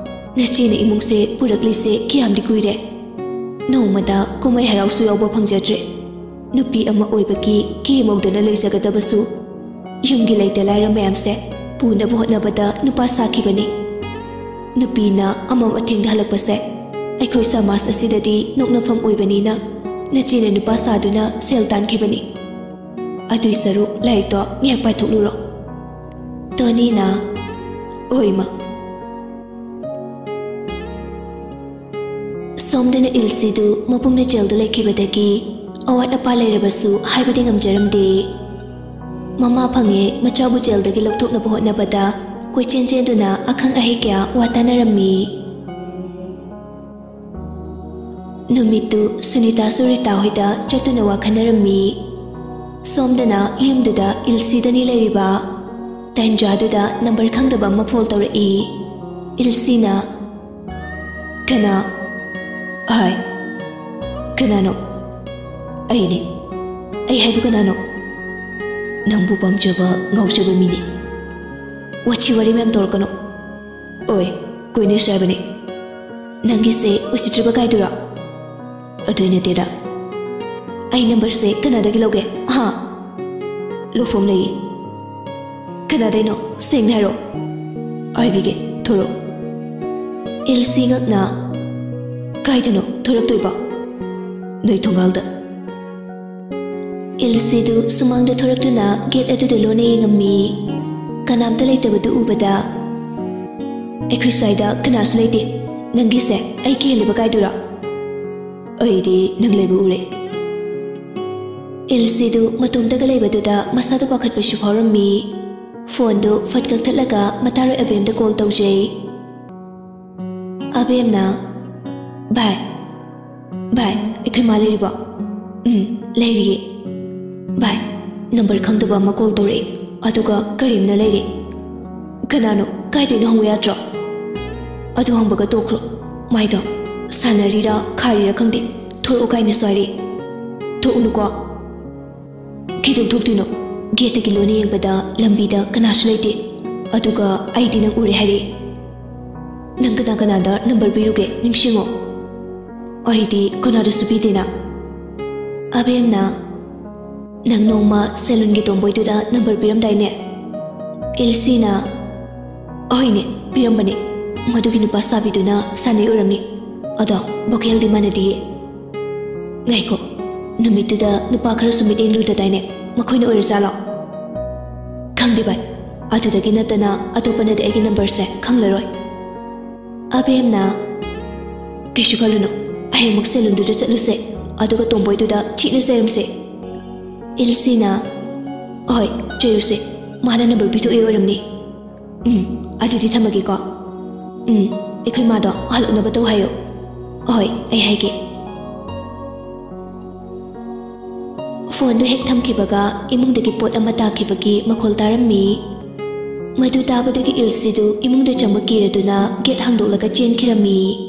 ꯅꯆꯦꯅ ꯏꯃꯨꯡꯁꯦ ꯄꯨꯔꯛꯂꯤꯁꯦ ꯀꯌꯥꯝꯗꯤ ꯀꯨꯏꯔꯦ꯫ ꯅꯣꯡꯃꯗ ꯀꯨꯝꯍꯩ ꯍꯔꯥꯎꯁꯨ ꯌꯥꯎꯕ ꯐꯪꯖꯗ꯭ꯔꯦ꯫ ꯅꯨꯄꯤ ꯑꯃ ꯑꯣꯏꯕꯒꯤ ꯀꯦ ꯃꯧꯗꯅ ꯂꯩꯖꯒꯗꯕꯁꯨ ꯌꯨꯝꯒꯤ ꯂꯩꯇ ꯂꯥꯏꯔ ꯃꯌꯥꯝꯁꯦ ꯄꯨꯅꯕ ꯍꯣꯠꯅꯕꯗ ꯅꯨꯄꯥ ꯁꯥꯈꯤꯕꯅꯤ꯫ ꯅꯨꯄꯤꯅ ꯑꯃꯝ ꯑꯊꯦꯡꯗ ꯍꯜꯂꯛꯄꯁꯦ ꯑꯩꯈꯣꯏ ꯁꯃꯥꯖ ꯑꯁꯤꯗꯗꯤ ꯅꯣꯛꯅꯐꯝ ꯑꯣꯏꯕꯅꯤꯅ ꯅꯆꯦꯅ ꯅꯨꯄꯥ ꯁꯥꯗꯨꯅ ꯁꯦꯜ ꯇꯥꯟꯈꯤꯕꯅꯤ꯫ ꯑꯗꯨꯏ ꯁꯔꯨꯛ ꯂꯥꯏꯔꯤꯛꯇꯣ ꯉꯥꯏꯍꯥꯛ ꯄꯥꯏꯊꯣꯛꯂꯨꯔꯣ꯫" ꯇꯣꯅꯤꯅ, "ꯍꯣꯏ, ꯏꯃꯥ꯫" ꯁꯣꯝꯗꯅ ꯏꯜꯁꯤꯗꯨ ꯃꯕꯨꯡꯅ ꯖꯦꯜꯗ ꯂꯩꯈꯤꯕꯗꯒꯤ ꯑꯋꯥꯠ ꯑꯄꯥ ꯂꯩꯔꯕꯁꯨ ꯍꯥꯏꯕꯗꯤ ꯉꯝꯖꯔꯝꯗꯦ꯫ ꯃꯃꯥ ꯐꯪꯉꯦ ꯃꯆꯥꯕꯨ ꯖꯦꯜꯗꯒꯤ ꯂꯧꯊꯣꯛꯅꯕ ꯍꯣꯠꯅꯕꯗ ꯀꯣꯏꯆꯦꯟ ꯆꯦꯟꯗꯨꯅ ꯑꯈꯪ ꯑꯍꯩ ꯀꯌꯥ ꯋꯥ ꯇꯥꯅꯔꯝꯃꯤ꯫ ꯅꯨꯃꯤꯠꯇꯨ ꯁꯨꯅꯤꯇꯥꯁꯨ ꯔꯤꯇꯥ ꯍꯣꯏꯗ ꯆꯠꯇꯨꯅ ꯋꯥ ꯈꯟꯅꯔꯝꯃꯤ꯫ ꯁꯣꯝꯗꯅ ꯌꯨꯝꯗꯨꯗ ꯏꯜꯁꯤꯗꯅꯤ ꯂꯩꯔꯤꯕ꯫ ꯇꯟꯖꯥꯗꯨꯗ ꯅꯝꯕꯔ ꯈꯪꯗꯕ ꯑꯃ ꯐꯣꯟ ꯇꯧꯔꯛꯏ꯫ ꯏꯜꯁꯤꯅ, "ꯀꯅꯥ? ꯍꯥꯏ, ꯀꯅꯥꯅꯣ? ꯑꯩꯅꯤ꯫ ꯑꯩ ꯍꯥꯏꯕꯨ ꯀꯅꯥꯅꯣ? ꯅꯪꯕꯨ ꯄꯥꯝꯖꯕ ꯉꯥꯎꯖꯕ ꯃꯤꯅꯤ꯫ ꯋꯥꯊꯤ ꯋꯥꯔꯦꯝ ꯌꯥꯝ ꯇꯧꯔꯛꯀꯅꯨ꯫ ꯑꯣꯏ, ꯀꯣꯏꯅꯁꯦ ꯍꯥꯏꯕꯅꯤ꯫ ꯅꯪꯒꯤꯁꯦ ꯎꯁꯤꯠꯇ꯭ꯔꯤꯕ ꯀꯥꯏꯗꯨꯔꯣ? ꯑꯗꯨꯏ ꯅꯠꯇꯦꯗ꯫ ꯑꯩ ꯅꯝꯕꯔꯁꯦ ꯀꯅꯥꯗꯒꯤ ꯂꯧꯒꯦ? ꯍꯥ? ꯂꯧꯐꯝ ꯂꯩꯌꯦ꯫ ꯀꯅꯥꯗꯩꯅꯣ? ꯁꯦꯡꯅ ꯍꯥꯏꯔꯛꯑꯣ꯫ ꯍꯥꯏꯕꯤꯒꯦ, ꯊꯣꯔꯛꯑꯣ꯫ ꯏꯜꯁꯤ ꯉꯛꯅ, ꯀꯥꯏꯗꯅꯣ ꯊꯣꯔꯛꯇꯣꯏꯕ? ꯅꯣꯏ ꯊꯣꯡꯒꯥꯜꯗ꯫ ꯏꯜꯁꯤꯗꯨ ꯁꯨꯃꯥꯡꯗ ꯊꯣꯔꯛꯇꯨꯅ ꯒꯦꯠ ꯑꯗꯨꯗ ꯂꯣꯟꯅ ꯌꯦꯡꯉꯝꯃꯤ꯫ ꯀꯅꯥꯝꯇ ꯂꯩꯇꯕꯗꯨ ꯎꯕꯗ, ꯑꯩꯈꯣꯏ ꯁ꯭ꯋꯥꯏꯗ ꯀꯅꯥꯁꯨ ꯂꯩꯇꯦ꯫ ꯅꯪꯒꯤꯁꯦ ꯑꯩ ꯀꯤꯍꯜꯂꯤꯕ ꯀꯥꯏꯗꯨꯔꯣ? ꯑꯩꯗꯤ ꯅꯪ ꯂꯩꯕ ꯎꯔꯦ꯫ ꯏꯜꯁꯤꯗꯨ ꯃꯇꯣꯝꯇꯒ ꯂꯩꯕꯗꯨꯗ ꯃꯁꯥꯗꯨ ꯄꯥꯈꯠꯄꯁꯨ ꯐꯥꯎꯔꯝꯃꯤ꯫ ꯐꯣꯟꯗꯨ ꯐꯠ ꯀꯛꯊꯠꯂꯒ ꯃꯇꯥꯔꯣꯏ ꯑꯕꯦꯝꯗ ꯀꯣꯜ ꯇꯧꯖꯩ꯫ ꯑꯕꯦꯝꯅ, "ꯚꯥꯏ, ꯚꯥꯏ, ꯑꯩꯈꯣꯏ ꯃꯥ ꯂꯩꯔꯤꯕꯣ?" "ꯎꯝ, ꯂꯩꯔꯤꯌꯦ꯫ ꯚꯥꯏ, ꯅꯝꯕꯔ ꯈꯪꯗꯕ ꯑꯃ ꯀꯣꯜ ꯇꯧꯔꯛꯑꯦ, ꯑꯗꯨꯒ ꯀꯔꯤꯝꯅ ꯂꯩꯔꯦ꯫ ꯀꯅꯥꯅꯣ? ꯀꯥꯏꯗꯩꯅꯣ ꯍꯪꯉꯨ ꯌꯥꯗ꯭ꯔꯣ?" "ꯑꯗꯨ ꯍꯪꯕꯒ ꯇꯣꯛꯈ꯭ꯔꯣ꯫ ꯃꯥꯏꯗꯣ ꯁꯥꯟꯅꯔꯤꯔꯥ ꯈꯥꯔꯤꯔꯥ ꯈꯪꯗꯦ, ꯊꯣꯛꯂꯛꯑꯣ ꯀꯥꯏꯅꯁꯨ ꯍꯥꯏꯔꯛꯑꯦ꯫ ꯊꯣꯛꯎꯅꯨꯀꯣ꯫" "ꯀꯩꯗꯧ ꯊꯣꯛꯇꯣꯏꯅꯣ? ꯒꯦꯠꯇꯒꯤ ꯂꯣꯟꯅ ꯌꯦꯡꯕꯗ ꯂꯝꯕꯤꯗ ꯀꯅꯥꯁꯨ ꯂꯩꯇꯦ꯫ ꯑꯗꯨꯒ ꯑꯩꯗꯤ ꯅꯪ ꯎꯔꯦ ꯍꯥꯏꯔꯛꯑꯦ꯫ ꯅꯪ ꯀꯅꯥ ꯀꯅꯥꯗ ꯅꯝꯕꯔ ꯄꯤꯔꯨꯒꯦ? ꯅꯤꯡꯁꯤꯡꯉꯣ꯫" "ꯑꯩꯗꯤ ꯀꯅꯥꯗꯁꯨ ꯄꯤꯗꯦꯅ꯫" ꯑꯕꯦꯝꯅ, "ꯅꯪ ꯅꯣꯡꯃ ꯁꯦꯂꯨꯟꯒꯤ ꯇꯣꯝꯕꯣꯏꯗꯨꯗ ꯅꯝꯕꯔ ꯄꯤꯔꯝꯗꯥꯏꯅꯦ?" ꯏꯜꯁꯤꯅ, "ꯑꯍꯣꯏꯅꯦ, ꯄꯤꯔꯝꯕꯅꯦ꯫ ꯃꯗꯨꯒꯤ ꯅꯨꯄꯥ ꯁꯥꯕꯤꯗꯨꯅ ꯁꯥꯟꯅꯩ ꯑꯣꯏꯔꯝꯅꯤ꯫ ꯑꯗꯣ ꯚꯣꯀꯦꯜꯗꯤ ꯃꯥꯟꯅꯗꯤꯌꯦ꯫ ꯉꯥꯏꯈꯣ, ꯅꯨꯃꯤꯠꯇꯨꯗ ꯅꯨꯄꯥ ꯈꯔꯁꯨ ꯃꯤꯠꯌꯦꯡ ꯂꯨꯗꯗꯥꯏꯅꯦ? ꯃꯈꯣꯏꯅ ꯑꯣꯏꯔꯖꯥꯠꯂꯣ?" "ꯈꯪꯗꯦ ꯚꯥꯏ, ꯑꯗꯨꯗꯒꯤ ꯅꯠꯇꯅ ꯑꯇꯣꯞꯄꯅꯗꯤ ꯑꯩꯒꯤ ꯅꯝꯕꯔꯁꯦ ꯈꯪꯂꯔꯣꯏ꯫" ꯑꯕꯦꯝꯅ, "ꯀꯩꯁꯨ ꯈꯜꯂꯨꯅꯨ, ꯍꯌꯦꯡꯃꯛ ꯁꯦꯂꯨꯟꯗꯨꯗ ꯆꯠꯂꯨꯁꯦ, ꯑꯗꯨꯒ ꯇꯣꯝꯕꯣꯏꯗꯨꯗ ꯊꯤꯅ ꯆꯩꯔꯝꯁꯦ꯫" ꯏꯜꯁꯤꯅ, "ꯍꯣꯏ, ꯆꯩꯔꯨꯁꯦ, ꯃꯥꯅ ꯅꯝꯕꯔ ꯄꯤꯊꯣꯛꯏ ꯑꯣꯏꯔꯝꯅꯤ꯫ ꯎꯝ, ꯑꯗꯨꯗꯤ ꯊꯝꯃꯒꯦꯀꯣ꯫ ꯎꯝ, ꯑꯩꯈꯣꯏ ꯃꯥꯗꯣ ꯍꯜꯂꯛꯅꯕ ꯇꯧ ꯍꯥꯏꯌꯣ꯫ ꯍꯣꯏ, ꯑꯩ ꯍꯥꯏꯒꯦ꯫" ꯐꯣꯟꯗꯨ ꯍꯦꯛ ꯊꯝꯈꯤꯕꯒ ꯏꯃꯨꯡꯗꯒꯤ ꯄꯣꯠ ꯑꯃ ꯇꯥꯈꯤꯕꯒꯤ ꯃꯈꯣꯜ ꯇꯥꯔꯝꯃꯤ꯫ ꯃꯗꯨ ꯇꯥꯕꯗꯒꯤ ꯏꯜꯁꯤꯗꯨ ꯏꯃꯨꯡꯗ ꯆꯪꯕ ꯀꯤꯔꯗꯨꯅ ꯒꯦꯠ ꯍꯥꯡꯗꯣꯛꯂꯒ ꯆꯦꯟꯈꯤꯔꯝꯃꯤ꯫